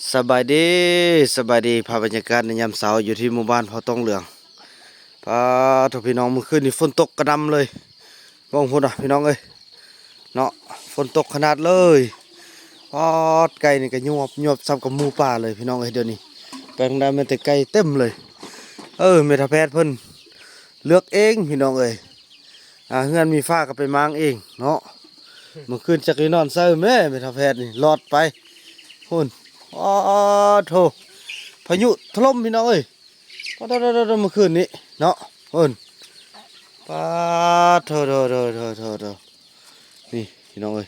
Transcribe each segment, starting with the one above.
ສະບາຍດີ ສະບາຍດີ ພາບບັນຍາກາດໃນຍາມເຊົ້າຢູ່ທີ່ໝູ່ບ້ານເຜົ່າຕອງເຫຼືອງ. ປາໂທ ພີ່ນ້ອງ ມື້ຄືນນີ້ຝົນຕົກກະໜ່ຳເລີຍ. ເບິ່ງພຸ້ນນະ ພີ່ນ້ອງເອີຍເນາະ, ຝົນຕົກຂະໜາດເລີຍ. ປາດ ໄກ່ນີ້ກະຍວບໆ ສ່ຳກັບໝູປ່າເລີຍ ພີ່ນ້ອງເອີຍ. ດຽວນີ້ໄປທາງໃດແມ່ນແຕ່ໄກ່ເຕັມເລີຍ. ເອີ ແມ່ເຖົ້າແພດເພິ່ນເລືອກເອງ ພີ່ນ້ອງເອີຍ. ອ່າ ເຮືອນມີຝາກໍໄປມ້າງເອງເນາະ. ມື້ຄືນຈັກໄດ້ນອນໃສແມ້ ແມ່ເຖົ້າແພດນີ້ ລອດໄປພຸ້ນ. ອ້າໂທ ພາຍຸຖະຫຼົ່ມ ພີ່ນ້ອງເອີຍ. ປາດໂທ ມື້ຄືນນີ້ເນາະ ພຸ້ນ. ປາດໂທ ໂທ ໂທ ໂທ ໂທ ໂທ. ນີ້ ພີ່ນ້ອງເອີຍ.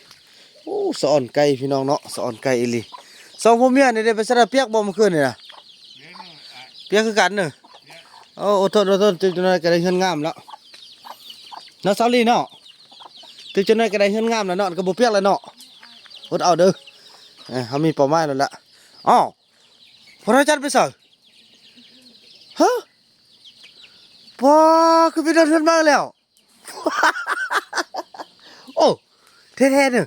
ໂອ້ ສະອອນໄກ່ ພີ່ນ້ອງເນາະ, ສະອອນໄກ່ອີ່ຫຼີ. ສອງຜົວເມຍນີ້ໄດ້ໄປໃສລະ? ປຽກບໍ່ມື້ຄືນນີ້ນະ? ປຽກຄືກັນເນີ. ໂອ້ ອົດທົນ ອົດທົນ, ຈັກໜ້ອຍກໍໄດ້ເຮືອນງາມແລ້ວເນາະ ສາວລີເນາະ. ຈັກໜ້ອຍກໍໄດ້ເຮືອນງາມແລ້ວເນາະ, ກໍບໍ່ປຽກແລ້ວເນາະ. ອົດເອົາເດີ. ເອີ ເຮົາມີເປົ້າໝາຍແລ້ວລະ. ອ້າວ ພໍ່ເຖົ້າຈັນໄປໃສ? ຮະ? ປ້າ ຄືໄປນອນເຮືອນໃໝ່ແລ້ວ? ໂອ້ ແທ້ໆເນີ.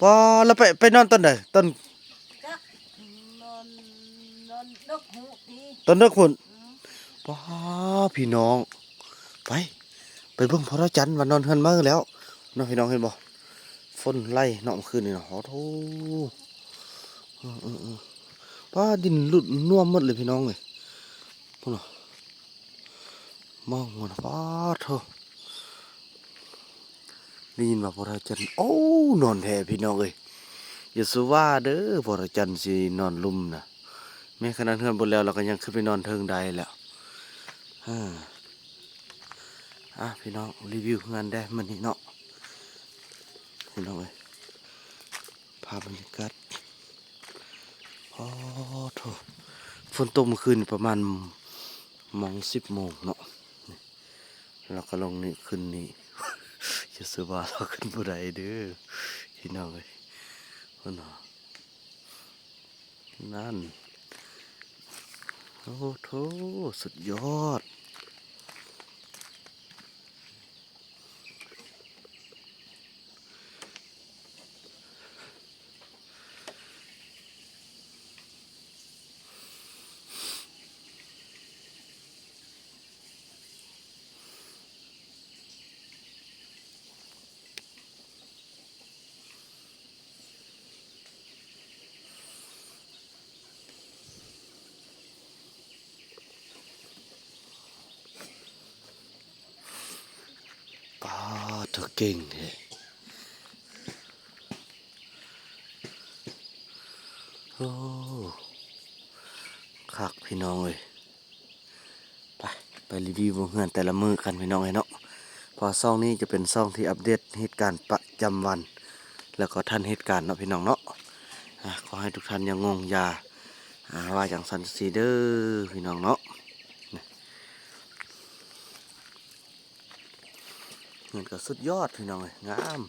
ປ້າ ແລ້ວໄປ ໄປນອນຕອນໃດ? ຕອນ ນອນ ນອນເດິກພຸ້ນຕິ ຕອນເດິກພຸ້ນ. ອືມ ປ້າ ພີ່ນ້ອງ ໄປ ໄປເບິ່ງພໍ່ເຖົ້າຈັນວ່ານອນເຮືອນໃໝ່ແລ້ວເນາະ ພີ່ນ້ອງ. ເຫັນບໍ່ ຝົນໄລ່ເນາະ ມື້ຄືນນີ້ເນາະ. ໂອ້ໂທ ເອີໆໆ ປ້າ ດິນຫຼຸດນວມໝົດເລີຍ ພີ່ນ້ອງເອີຍ. ພຸ້ນນະ ມອງມັນ ປາດໂທ ໄດ້ຍິນວ່າພໍ່ເຖົ້າຈັນ ໂອ້ ນອນແທ້ພີ່ນ້ອງເອີຍ. ຢ່າສູ່ວ່າເດີ ພໍ່ເຖົ້າຈັນຊິນອນລຸ່ມນະ. ແມ່ນຂະໜາດເຮືອນບໍ່ແລ້ວ ລາວກໍຍັງຂຶ້ນໄປນອນເທິງໄດ້ແລ້ວ. ເອີ ອ່ະ ພີ່ນ້ອງ ຣີວິວເຮືອນແດ່ມື້ນີ້ເນາະ ພີ່ນ້ອງເອີຍ. ພາບບັນຍາກາດ ໂອ້ໂທ ຝົນຕົກມື້ຄືນນີ້ປະມານໂມງ ສິບໂມງເນາະ. ແລ້ວກໍລົງນີ້ ຂຶ້ນນີ້ ຢ່າຊື່ວ່າລາວຂຶ້ນບໍ່ໄດ້ເດີ ພີ່ນ້ອງເອີຍ. ພຸ້ນນະ ນັ້ນ ໂອ້ໂທ ສຸດຍອດ. ປາດ ເຈົ້າເກັ່ງແທ້. ໂອ້ ຄັກພີ່ນ້ອງເອີຍ. ໄປ ໄປຣີວິວເຮືອນແຕ່ລະມື້ກັນພີ່ນ້ອງເອີຍເນາະ. ເພາະວ່າຊ່ອງນີ້ຈະເປັນຊ່ອງທີ່ອັບເດດເຫດການປະຈຳວັນ ແລ້ວກໍທັນເຫດການເນາະ ພີ່ນ້ອງເນາະ. ອ່າ ຂໍໃຫ້ທຸກທ່ານຢ່າງົງ ຢ່າ ອ່າ ວ່າຈັ່ງຊັ້ນຈັ່ງຊີ້ເດີ ພີ່ນ້ອງເນາະ. ເຮືອນກໍສຸດຍອດພີ່ນ້ອງເອີຍ ງາມ.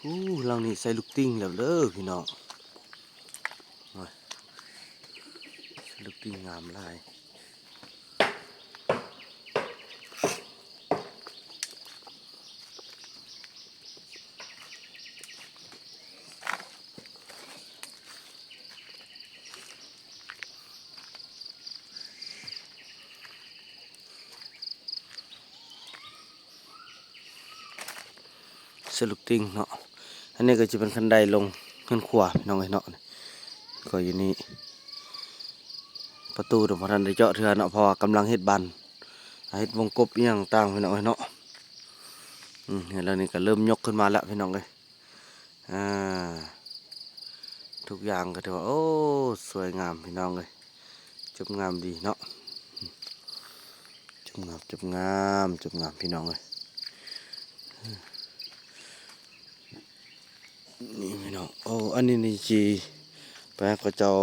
ອູ້ ຫຼັງນີ້ໃສ່ລູກຕິ່ງແລ້ວເດີພີ່ນ້ອງ. ໂອ້ຍ ລູກຕິ່ງງາມຫຼາຍ. ສະລຸກຕິງເນາະ. ອັນນີ້ກໍຈະເປັນຄັນໄດລົງເຮືອນຄົວພີ່ນ້ອງເອີຍເນາະ. ກໍຢູ່ນີ້ ປະຕູບໍ່ທັນໄດ້ເຈາະເທື່ອເນາະ ເພາະວ່າກຳລັງເຮັດບານ ເຮັດວົງກົບອີ່ຫຍັງຕ່າງພີ່ນ້ອງເອີຍເນາະ. ອືມ ແລ້ວນີ້ກໍເລີ່ມຍົກຂຶ້ນມາແລ້ວພີ່ນ້ອງເອີຍ. ອ່າ ທຸກຢ່າງກໍຖືວ່າ ໂອ້ ສວຍງາມພີ່ນ້ອງເອີຍ. ຈົບງາມດີເນາະ. ຈົບງາມ ຈົບງາມ ຈົບງາມພີ່ນ້ອງເອີຍ. ນີ້ພີ່ນ້ອງ ໂອ້ ອັນນີ້ນີ້ຊິໄປໃຫ້ເຂົາເຈົ້າ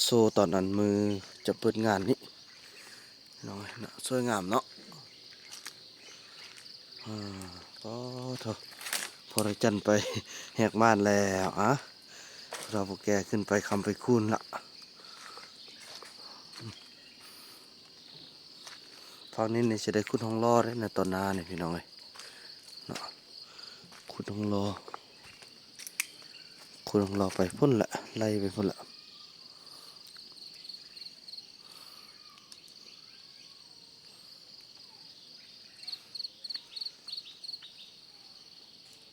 ໂຊຕອນອັນມື້ຈະເປີດງານນີ້. ນ້ອຍເນາະ ສວຍງາມເນາະ. ອາ ປາໂທ ພໍ່ລາຈັນໄປແຫກມ່ານແລ້ວ. ອາ ເຖົ້າຜູ້ແກ່ຂຶ້ນໄປຄ້ຳໄປຄູນລະ. ຝັ່ງນີ້ນີ້ຊິໄດ້ຂຸດຮ່ອງຫຼໍ່ເດ້ນະ ຕອນໜ້ານີ້ພີ່ນ້ອງເອີຍ. ເນາະ ຂຸດຮັງລໍ ຂຸດຮັງລໍໄປພຸ້ນລະ ໄລ່ໄປພຸ້ນລະ.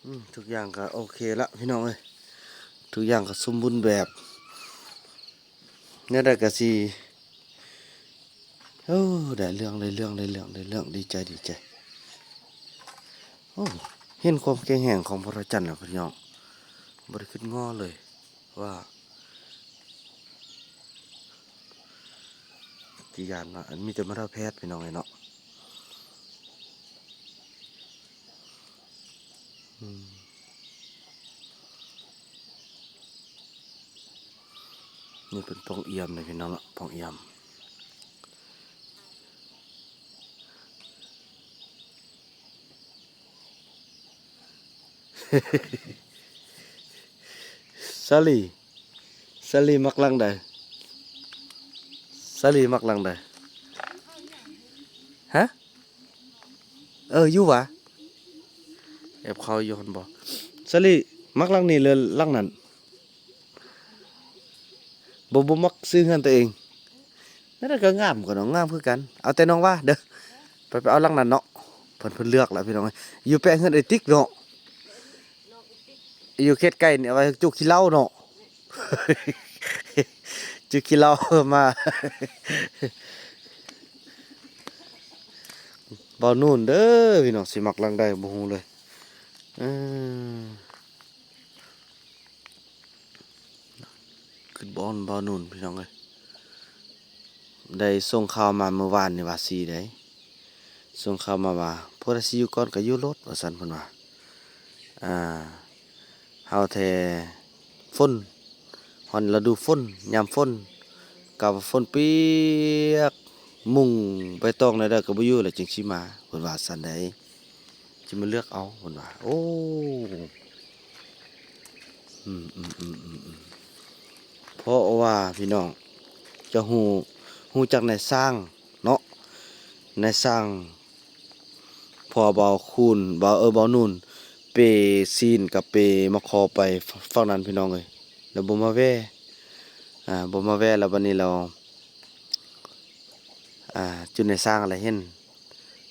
ອືມ ທຸກຢ່າງກໍໂອເຄລະພີ່ນ້ອງເອີຍ ທຸກຢ່າງກໍສົມບູນແບບ ແນວໃດກໍຊິ ໂອ້ ໄດ້ເລື່ອງ ໄດ້ເລື່ອງ ໄດ້ເລື່ອງ ໄດ້ເລື່ອງ ດີໃຈ ດີໃຈ. ໂອ້ ເຫັນຄວາມແຂງແຮງຂອງພະຈັນແລ້ວພີ່ນ້ອງ ບໍ່ໄດ້ຄິດງໍເລີຍວ່າ ທີ່ຢ້ານວ່າ ອັນ ມີແຕ່ມາທາແພດພີ່ນ້ອງເອີຍເນາະ. ອືມ ນີ້ເປັນປ່ອງອ່ຽມເດ້ພີ່ນ້ອງເນາະ ປ່ອງອ່ຽມ. ສາລີ ສາລີມັກຫຼັງໃດ? ສາລີມັກຫຼັງໃດ? ຮະ? ເອີ ຢູ່ຫວາ? ແອບເຂົ້າຢູ່ຫັ້ນບໍ່? ສາລີມັກຫຼັງນີ້ ຫຼື ຫຼັງນັ້ນ? ບໍ່ ບໍ່ມັກຊື້ເຮືອນຕົວເອງ. ນັ້ນກໍງາມກວ່າເນາະ ງາມຄືກັນ. ເອົາແຕ່ນ້ອງວ່າເດີ ໄປ ໄປເອົາຫຼັງນັ້ນເນາະ. ເພິ່ນ ເພິ່ນເລືອກແລ້ວພີ່ນ້ອງເອີຍ ຢູ່ແປະເຮືອນໄອ້ຕິກເນາະ ຢູ່ເຂດໃກ້ນີ້ ເອົາໄວ້ຈຸຂີ້ເຫຼົ້າເນາະ ຈຸຂີ້ເຫຼົ້າມາ. ບ່າວນູນເດີພີ່ນ້ອງ ຊິມັກຫຼັງໃດບໍ່ຮູ້ເລີຍ. ເອີ ຄືບ່ອນບ່າວນູນພີ່ນ້ອງເອີຍ ໄດ້ສົ່ງຂ່າວມາມື້ວານນີ້ວ່າຊີ້ໃດ໋ ສົ່ງຂ່າວມາວ່າ ຜູ້ໃດຊິຢູ່ກ່ອນກໍຢູ່ໂລດວ່າຊັ້ນເພິ່ນວ່າ. ອ່າ ເຮົາແທ້ຝົນ ຮອດລະດູຝົນ ຍາມຝົນກໍຝົນປຽກ ມຸງໃບຕອງແນວໃດກໍບໍ່ຢູ່ແລ້ວ ຈຶ່ງຊິມາ ເພິ່ນວ່າຊັ້ນໃດ໋. ຊິມາເລືອກເອົາ ເພິ່ນວ່າ. ໂອ້ ອືມ ອືມ ເພາະວ່າພີ່ນ້ອງຈະຮູ້ ຮູ້ຈັກນາຍຊ່າງເນາະ ນາຍຊ່າງ ເພາະວ່າບ່າວຄູນ ບ່າວ ເອີ ບ່າວນູນ ເປຊີ້ນກັບເປມາຂໍໄປຝັ່ງນັ້ນ ພີ່ນ້ອງເອີຍ ແລ້ວບໍ່ມາແວ່ ອ່າ ບໍ່ມາແວ່ ແລ້ວບັດນີ້ແລ້ວ ອ່າ ຈຸນນາຍຊ່າງລະເຫັນ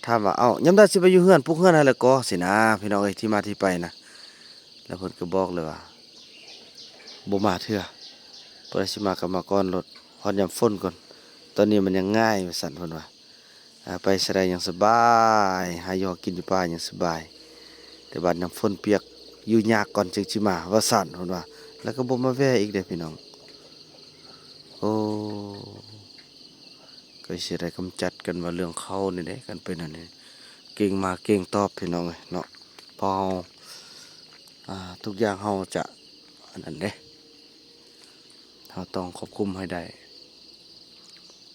ຖາມວ່າ ເອົ້າ ຍາມໃດຊິໄປຢູ່ເຮືອນ ປຸກເຮືອນໃຫ້ລະກໍ ຊີ້ນະ ພີ່ນ້ອງເອີຍ ທີ່ມາທີ່ໄປນະ. ແລ້ວເພິ່ນກໍບອກເລີຍວ່າ ບໍ່ມາເທື່ອ ຜູ້ໃດຊິມາກໍມາກ່ອນໂລດ ຮອດຍາມຝົນກ່ອນ ຕອນນີ້ມັນຍັງງ່າຍ ວ່າຊັ້ນເພິ່ນວ່າ. ອ່າ ໄປໃສໄດ້ຍັງສະບາຍ ຫາຢູ່ຫາກິນຢູ່ປ່າຍັງສະບາຍ ແຕ່ບາດຍາມຝົນປຽກ ຢູ່ຍາກກ່ອນຈຶ່ງຊິມາ ວ່າຊັ້ນເພິ່ນວ່າ. ແລ້ວກໍບໍ່ມາແວ່ອີກເດ້ພີ່ນ້ອງ. ໂອ້ ກໍຊິໄດ້ກຳຈັດກັນວ່າເລື່ອງເຂົານີ້ເດ້ ຄັນເປັນອັນນີ້ ເກັ່ງມາເກັ່ງຕອບ ພີ່ນ້ອງເອີຍເນາະ. ເພາະເຮົາ ອ່າ ທຸກຢ່າງເຮົາຈະອັນນັ້ນເດ້ ເຮົາຕ້ອງຄວບຄຸມໃຫ້ໄດ້.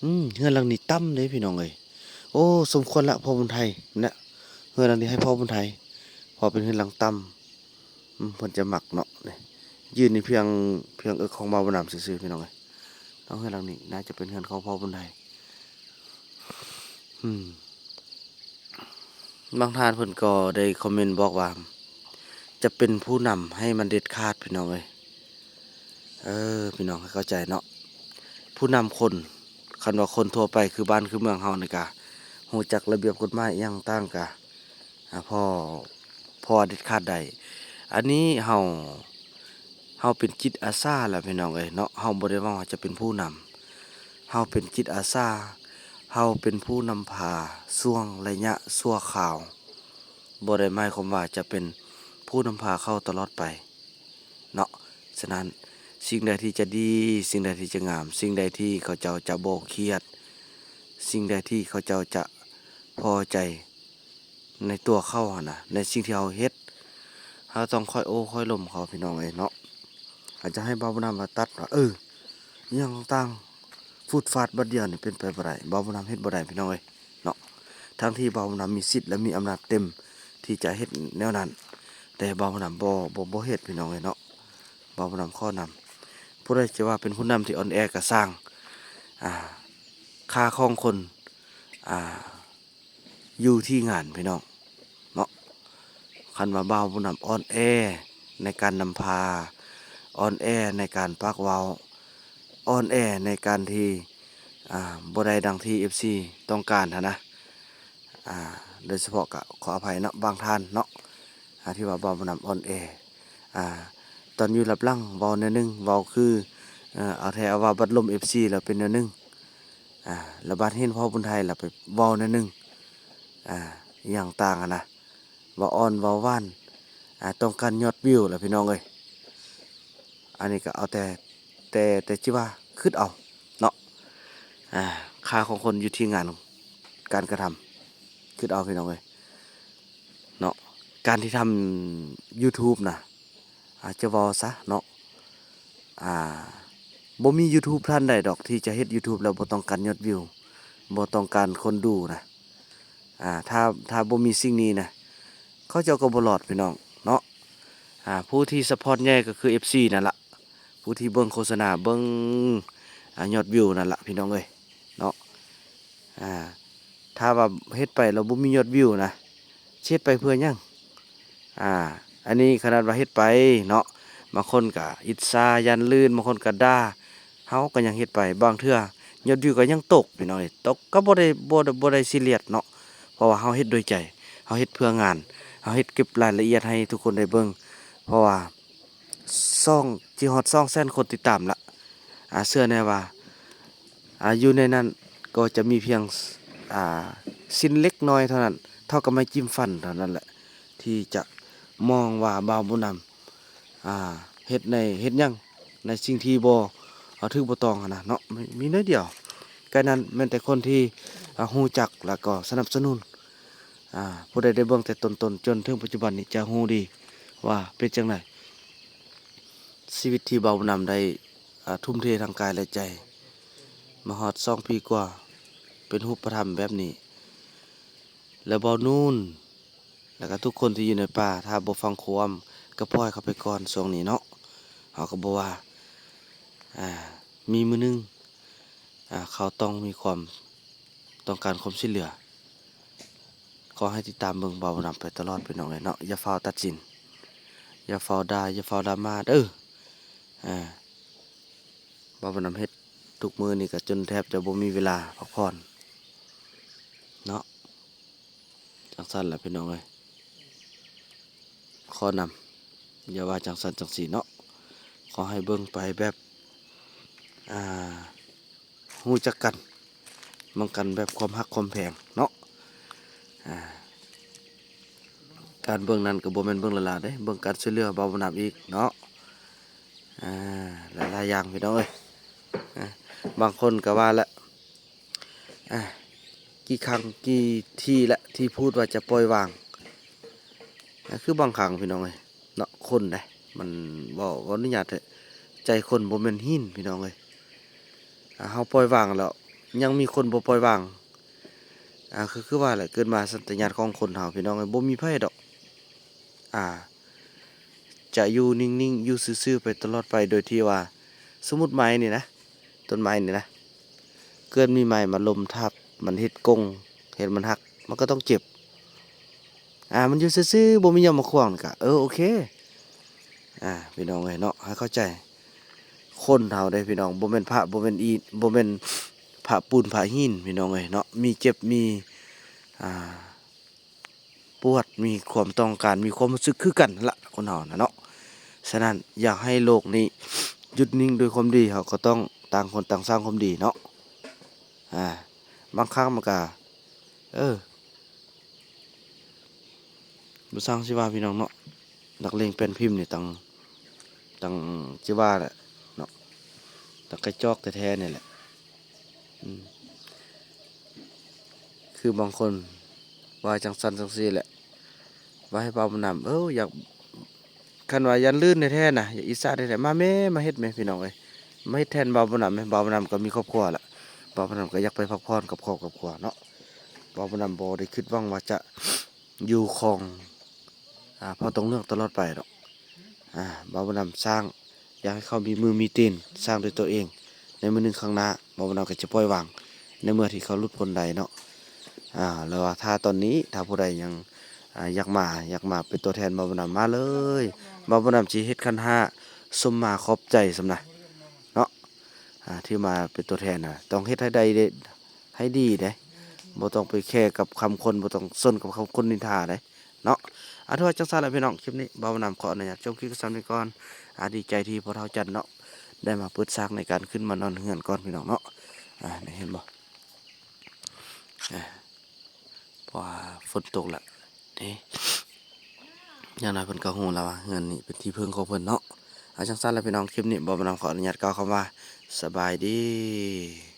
ອືມ ເຮືອນຫຼັງນີ້ຕ່ຳເດ້ພີ່ນ້ອງເອີຍ. ໂອ້ ສົມຄວນລະພໍ່ບຸນໄທນະ ເຮືອນຫຼັງນີ້ໃຫ້ພໍ່ບຸນໄທ ເພາະເປັນເຮືອນຫຼັງຕ່ຳ. ອືມ ເພິ່ນຈະມັກເນາະ ນີ້ ຢືນນີ້ພຽງ ພຽງເອິກຂອງບ່າວບຸນນຳຊື່ໆ ພີ່ນ້ອງເອີຍເນາະ. ເຮືອນຫຼັງນີ້ໜ້າຈະເປັນເຮືອນຂອງພໍ່ບຸນໄທ. ອືມ ບາງທ່ານເພິ່ນກໍໄດ້ຄອມເມັນບອກວ່າ ຈະເປັນຜູ້ນຳໃຫ້ມັນເດັດຂາດ ພີ່ນ້ອງເອີຍ. ເອີ ພີ່ນ້ອງໃຫ້ເຂົ້າໃຈເນາະ ຜູ້ນຳຄົນ ຄັນວ່າຄົນທົ່ວໄປຄືບ້ານຄືເມືອງເຮົານີ້ກະ ຮູ້ຈັກລະບຽບກົດໝາຍອີ່ຫຍັງຕ່າງກະ ອ່າ ພໍ ພໍເດັດຂາດໄດ້. ອັນນີ້ເຮົາ ເຮົາເປັນຈິດອາສາລະ ພີ່ນ້ອງເອີຍເນາະ. ເຮົາບໍ່ໄດ້ຫວັງວ່າຈະເປັນຜູ້ນຳ ເຮົາເປັນຈິດອາສາ ເຮົາເປັນຜູ້ນຳພາຊ່ວງໄລຍະຊົ່ວຄາວ ບໍ່ໄດ້ໝາຍຄວາມວ່າຈະເປັນຜູ້ນຳພາເຂົາຕະຫຼອດໄປເນາະ. ສະນັ້ນ ສິ່ງໃດທີ່ຈະດີ ສິ່ງໃດທີ່ຈະງາມ ສິ່ງໃດທີ່ເຂົາເຈົ້າຈະບໍ່ຄຽດ ສິ່ງໃດທີ່ເຂົາເຈົ້າຈະພໍໃຈ ໃນຕົວເຂົາຫັ້ນນະ ໃນສິ່ງທີ່ເຮົາເຮັດ ເຮົາຕ້ອງຄ່ອຍໂອ້ຄ່ອຍລົມເຂົາ ພີ່ນ້ອງເອີຍເນາະ. ອາດຈະໃຫ້ບ່າວບຸນນຳວ່າຕັດວ່າ ເອີ ອີ່ຫຍັງຕ່າງໆ ຟຸດຟາດບາດດຽວນີ້ເປັນໄປບໍ່ໄດ້ ບ່າວບຸນນຳເຮັດບໍ່ໄດ້ ພີ່ນ້ອງເອີຍເນາະ. ທັງທີ່ບ່າວບຸນນຳມີສິດ ແລະ ມີອຳນາດເຕັມທີ່ຈະເຮັດແນວນັ້ນ ແຕ່ບ່າວບຸນນຳບໍ່ ບໍ່ ບໍ່ເຮັດ ພີ່ນ້ອງເອີຍເນາະ. ບ່າວບຸນນຳຂໍນຳ ຜູ້ໃດຈະວ່າເປັນຜູ້ນຳທີ່ອ່ອນແອກໍຊ່າງ ອ່າ ຄ່າຂອງຄົນ ອ່າ ຢູ່ທີ່ງານ ພີ່ນ້ອງເນາະ. ຄັນວ່າບ່າວບຸນນຳອ່ອນແອໃນການນຳພາ, ອ່ອນແອໃນການປາກເວົ້າ, ອ່ອນແອໃນການທີ່ ອ່າ ບໍ່ໄດ້ດັ່ງທີ່ເອັຟຊີຕ້ອງການຫັ້ນນະ, ອ່າ ໂດຍສະເພາະກໍຂໍອະໄພເນາະ ບາງທ່ານເນາະ ອ່າ ທີ່ວ່າບ່າວບຸນນຳອ່ອນແອ, ອ່າ ຕອນຢູ່ລັບຫຼັງເວົ້າແນວໜຶ່ງ, ເວົ້າຄື ເອີ ເອົາແທ້ເອົາວ່າ ບັດລົມເອັຟຊີແລ້ວເປັນແນວໜຶ່ງ, ອ່າ ແລ້ວບັດເຫັນພໍ່ບຸນໄທແລ້ວໄປເວົ້າແນວໜຶ່ງ, ອ່າ ອີ່ຫຍັງຕ່າງຫັ້ນນະ. ເວົ້າອ່ອນເວົ້າຫວານ ອ່າ ຕ້ອງການຍອດວິວລະພີ່ນ້ອງເອີຍ. ອັນນີ້ກໍເອົາແຕ່ ແຕ່ ແຕ່ຊິວ່າຄຶດເອົາເນາະ, ອ່າ ຄ່າຂອງຄົນຢູ່ທີ່ງານ ການກະທຳ ຄຶດເອົາພີ່ນ້ອງເອີຍເນາະ. ການທີ່ທຳຢູທູບນະ ອາດຈະເວົ້າຊະເນາະ ອ່າ ບໍ່ມີຢູທູບທ່ານໃດດອກທີ່ຈະເຮັດຢູທູບແລ້ວບໍ່ຕ້ອງການຍອດວິວ ບໍ່ຕ້ອງການຄົນດູນະ. ອ່າ ຖ້າ ຖ້າບໍ່ມີສິ່ງນີ້ນະ ເຂົາເຈົ້າກໍບໍ່ລອດພີ່ນ້ອງເນາະ. ອ່າ ຜູ້ທີ່ຊັບພອດໃຫຍ່ກໍຄືເອັຟຊີນັ້ນລະ ຜູ້ທີ່ເບິ່ງໂຄສະນາ ເບິ່ງ ອ່າ ຍອດວິວນັ້ນລະພີ່ນ້ອງເອີຍເນາະ. ອ່າ ຖ້າວ່າເຮັດໄປແລ້ວບໍ່ມີຍອດວິວນະ ຊິເຮັດໄປເພື່ອຫຍັງ? ອ່າ ອັນນີ້ຂະໜາດວ່າເຮັດໄປເນາະ ບາງຄົນກະອິດສາຢ້ານລື່ນ ບາງຄົນກະດ່າ ເຮົາກໍຍັງເຮັດໄປ. ບາງເທື່ອຍອດວິວກໍຍັງຕົກພີ່ນ້ອງເອີຍ, ຕົກກໍບໍ່ໄດ້ ບໍ່ ບໍ່ໄດ້ຊີຣຽສເນາະ ເພາະວ່າເຮົາເຮັດດ້ວຍໃຈ, ເຮົາເຮັດເພື່ອງານ, ເຮົາເຮັດເກັບລາຍລະອຽດໃຫ້ທຸກຄົນໄດ້ເບິ່ງ ເພາະວ່າສອງ ຊິຮອດສອງແສນຄົນຕິດຕາມລະ. ອ່າ ເຊື່ອແນ່ວ່າ ອ່າ ຢູ່ໃນນັ້ນກໍຈະມີພຽງ ອ່າ ຊິ້ນເລັກນ້ອຍເທົ່ານັ້ນ ເທົ່າກັບໄມ້ຈິ້ມຟັນເທົ່ານັ້ນແຫຼະ ທີ່ຈະມອງວ່າບ່າວບຸນນຳ ອ່າ ເຮັດໃນ ເຮັດຫຍັງໃນສິ່ງທີ່ບໍ່ ອ່າ ຖືກບໍ່ຕ້ອງຫັ້ນນະເນາະ. ມີ ມີໜ້ອຍດຽວ ໃກ້ນັ້ນແມ່ນແຕ່ຄົນທີ່ ອ່າ ຮູ້ຈັກ ແລ້ວກໍສະໜັບສະໜູນ. ອ່າ ຜູ້ໃດໄດ້ເບິ່ງແຕ່ຕົ້ນໆ ຈົນເຖິງປັດຈຸບັນນີ້ຈະຮູ້ດີວ່າເປັນຈັ່ງໃດ ຊີວິດທີ່ບ່າວບຸນນຳໄດ້ ອ່າ ທຸ່ມເທທັງກາຍ ແລະ ໃຈ ມາຮອດສອງປີກວ່າ ເປັນຮູບປະທຳແບບນີ້. ແລ້ວບ່າວນູນ ແລ້ວກໍທຸກຄົນທີ່ຢູ່ໃນປ່າ ຖ້າບໍ່ຟັງຄວາມ ກໍປ່ອຍເຂົາໄປກ່ອນຊ່ວງນີ້ເນາະ, ເຮົາກໍບໍ່ວ່າ. ອ່າ ມີມື້ໜຶ່ງ ອ່າ ເຂົາຕ້ອງມີຄວາມ ຕ້ອງການຄວາມຊ່ວຍເຫຼືອ. ຂໍໃຫ້ຕິດຕາມເບິ່ງບ່າວບຸນນຳໄປຕະຫຼອດພີ່ນ້ອງເອີຍເນາະ. ຢ່າຟ້າວຕັດສິນ, ຢ່າຟ້າວດ່າ, ຢ່າຟ້າວດຣາມາເດີ. ອ່າ ບ່າວບຸນນຳເຮັດທຸກມື້ນີ້ກໍຈົນແທບຈະບໍ່ມີເວລາພັກຜ່ອນເນາະ. ຈັ່ງຊັ້ນລະພີ່ນ້ອງເອີຍ, ຂໍນຳ ຢ່າວ່າຈັ່ງຊັ້ນຈັ່ງຊີ້ເນາະ. ຂໍໃຫ້ເບິ່ງໄປແບບ ອ່າ ຮູ້ຈັກກັນ, ເບິ່ງກັນແບບຄວາມຮັກຄວາມແພງເນາະ. ອ່າ ການເບິ່ງນັ້ນກໍບໍ່ແມ່ນເບິ່ງຫຼ້າໆເດ້, ເບິ່ງການຊ່ວຍເຫຼືອບ່າວບຸນນຳອີກເນາະ. ອ່າ ຫຼາຍໆຢ່າງພີ່ນ້ອງເອີຍ. ອ່າ ບາງຄົນກໍວ່າລະ ອ່າ ກີ່ຄັ້ງກີ່ທີລະທີ່ພູດວ່າຈະປ່ອຍວາງ. ອ່າ ຄືບາງຄັ້ງພີ່ນ້ອງເອີຍເນາະ, ຄົນເດ້ ມັນເວົ້າ ເວົ້າອະນຸຍາດເຖາະ, ໃຈຄົນບໍ່ແມ່ນຫີນພີ່ນ້ອງເອີຍ. ອ່າ ເຮົາປ່ອຍວາງແລ້ວ ຍັງມີຄົນບໍ່ປ່ອຍວາງ. ອ່າ ຄື ຄືວ່າແຫຼະ, ເກີດມາສັນຕະຍາດຂອງຄົນເຮົາພີ່ນ້ອງເອີຍ, ບໍ່ມີໃຜດອກ ອ່າ ຈະຢູ່ນິ່ງໆ ຢູ່ຊື່ໆໄປຕະຫຼອດໄປ ໂດຍທີ່ວ່າ ສົມມຸດໄມ້ນີ້ນະ, ຕົ້ນໄມ້ນີ້ນະ, ເກີດມີໄມ້ມາລົ້ມທັບ ມັນເຮັດກົງ ເຮັດມັນຫັກ ມັນກໍຕ້ອງເຈັບ. ອ່າ ມັນຢູ່ຊື່ໆ ບໍ່ມີຫຍັງມາຂວາງ ກະ ເອີ ໂອເຄ. ອ່າ ພີ່ນ້ອງເອີຍເນາະ, ໃຫ້ເຂົ້າໃຈຄົນເຮົາເດ້ພີ່ນ້ອງ, ບໍ່ແມ່ນພະ ບໍ່ແມ່ນອີ ບໍ່ແມ່ນພະປູນພະຫີນພີ່ນ້ອງເອີຍເນາະ, ມີເຈັບ ມີ ອ່າ ປວດ ມີຄວາມຕ້ອງການ ມີຄວາມຮູ້ສຶກຄືກັນຫັ້ນລະ ຄົນເຮົານະເນາະ. ສະນັ້ນ ຢາກໃຫ້ໂລກນີ້ຢຸດນິ່ງດ້ວຍຄວາມດີ ເຮົາກໍຕ້ອງຕ່າງຄົນຕ່າງສ້າງຄວາມດີເນາະ. ອ່າ ບາງຄັ້ງມັນກະ ເອີ ບໍ່ຊ່າງຊິວ່າພີ່ນ້ອງເນາະ, ນັກເລງແປ້ນພິມນີ້ ຕ່າງ ຕ່າງຊິວ່າແຫຼະເນາະ, ຕ່າງກະຈອກແທ້ໆນີ້ແຫຼະ. ອືມ ຄືບາງຄົນວ່າຈັ່ງຊັ້ນຈັ່ງຊີ້ແຫຼະ, ວ່າໃຫ້ບ່າວບຸນນຳ ເອີ ຢາກ ຄັນວ່າຢ້ານລື່ນແທ້ໆນະ, ຢາກອິດສາແທ້ໆ ມາແມ້ ມາເຮັດແມ້ພີ່ນ້ອງເອີຍ, ມາເຮັດແທນບ່າວບຸນນຳແມ້. ບ່າວບຸນນຳກໍມີຄອບຄົວລະ, ບ່າວບຸນນຳກໍຢາກໄປພັກຜ່ອນກັບຄອບກັບຄົວເນາະ. ບ່າວບຸນນຳບໍ່ໄດ້ຄິດຫວັງວ່າຈະຢູ່ຄອງ ອ່າ ເຜົ່າຕົງເຫຼືອງຕະຫຼອດໄປດອກ. ອ່າ ບ່າວບຸນນຳສ້າງ ຢາກໃຫ້ເຂົາມີມືມີຕີນ ສ້າງດ້ວຍຕົວເອງ. ໃນມື້ໜຶ່ງຂ້າງໜ້າ ບ່າວບຸນນຳກໍຈະປ່ອຍວາງ ໃນເມື່ອທີ່ເຂົາຫຼຸດພົ້ນໄດ້ເນາະ. ອ່າ ແລ້ວວ່າຖ້າຕອນນີ້ ຖ້າຜູ້ໃດຍັງ ອ່າ ຢາກມາ ຢາກມາເປັນຕົວແທນບ່າວບຸນນຳ ມາເລີຍ. ບ່າວບຸນນຳຊິເຮັດຂັນຫ້າສົມມາຂອບໃຈຊັ້ນນະເນາະ. ອ່າ ທີ່ມາເປັນຕົວແທນນະ ຕ້ອງເຮັດໃຫ້ໄດ້ເດ້ ໃຫ້ດີເດ້ ບໍ່ຕ້ອງໄປແຄກັບຄຳຄົນ ບໍ່ຕ້ອງສົນກັບຄຳຄົນນິນທາເດ້ເນາະ. ອ່າ ຖືວ່າຈັ່ງຊັ້ນລະພີ່ນ້ອງ ຄລິບນີ້ບ່າວບຸນນຳຂໍອະນຸຍາດຈົບຄລິບສ່ຳນີ້ກ່ອນ. ອ່າ ດີໃຈທີ່ພໍ່ເຖົ້າຈັນເນາະ ໄດ້ມາເປີດສາກໃນການຂຶ້ນມານອນເຮືອນກ່ອນພີ່ນ້ອງເນາະ. ອ່າ ນີ້ເຫັນບໍ່? ອ່າ ເພາະວ່າຝົນຕົກລະເດ້ ຢ່າງໜ້ອຍເພິ່ນກໍຮູ້ແລ້ວວ່າເຮືອນນີ້ເປັນທີ່ເພິ່ງຂອງເພິ່ນເນາະ. ອ່າ ຈັ່ງຊັ້ນລະພີ່ນ້ອງ ຄລິບນີ້ບ່າວບຸນນຳຂໍອະນຸຍາດກ່າວຄຳວ່າ ສະບາຍດີ.